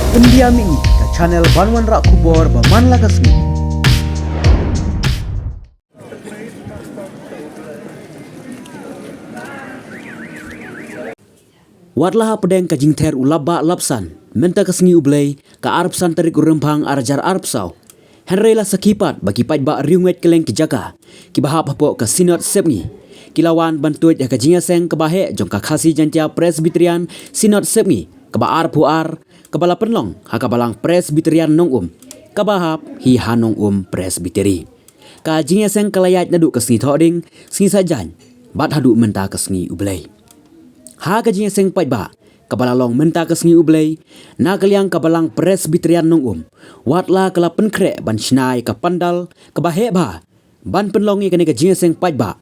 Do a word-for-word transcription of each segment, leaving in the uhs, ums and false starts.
India Mini, ka channel ban wanrah khubor ba man la ka sngi. Wat la hapdeng ka jingther u lapbah lapsan, mynta ka sngi U Blei, ka arphew san tarik u Rymphang arhajar arphew saw. Hynrei la sakhi pat ba ki paidbah riewngeit kylleng ki jaka, kiba hap hapoh ka Synod Sepngi, ki la wan ban tuid ha ka jingïaseng kaba heh jong ka Khasi Jaiñtia Presbyterian Synod Sepngi kaba arphew ar, kaba la pynlong ha ka Balang Presbyterian Nongum, kaba hap hi ha Nongum Presbytery. Ka jingïaseng ka la ïaid naduh ka sngi Thohdieng, sngi Saitjaiñ, bad haduh mynta ka sngi U Blei. Ha ka jingïaseng paidbah kaba la long mynta ka sngi U Blei, na ka liang ka Balang Presbyterian Nongum, wat la ka la pynkhreh ban shna ïa ka pandal kaba heh bha ban pynlong ïa kane ka jingïaseng paidbah,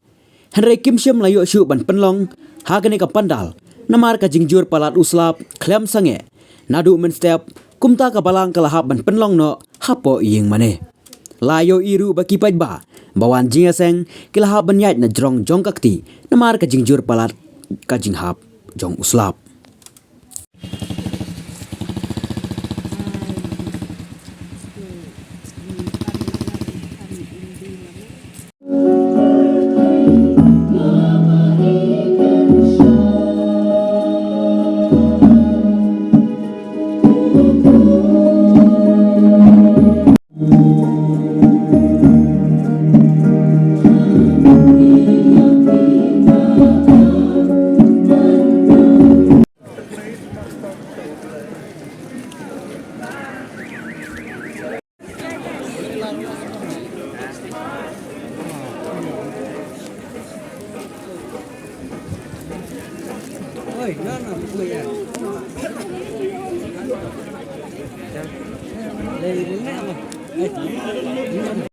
hynrei kim shym la ïoh shuh ban pynlong ha kane ka pandal namar ka jingjur palat u slap khlem sangeh naduh mynstep. Kumta ka balang ka la hap ban pynlong noh hapoh ïing mane. La ïohi ruh ba ki paidbah ba wan jingïaseng ki la hap ban ïaid na jrong jong ka kti namar ka jingjur palat ka jinghap jong u slap.